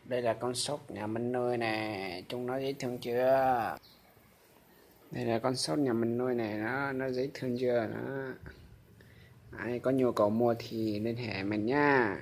Đây là con sóc nhà mình nuôi nè, chúng nó dễ thương chưa? Đây là con sóc nhà mình nuôi nè, nó nó dễ thương chưa đó. Ai có nhu cầu mua thì liên hệ mình nha.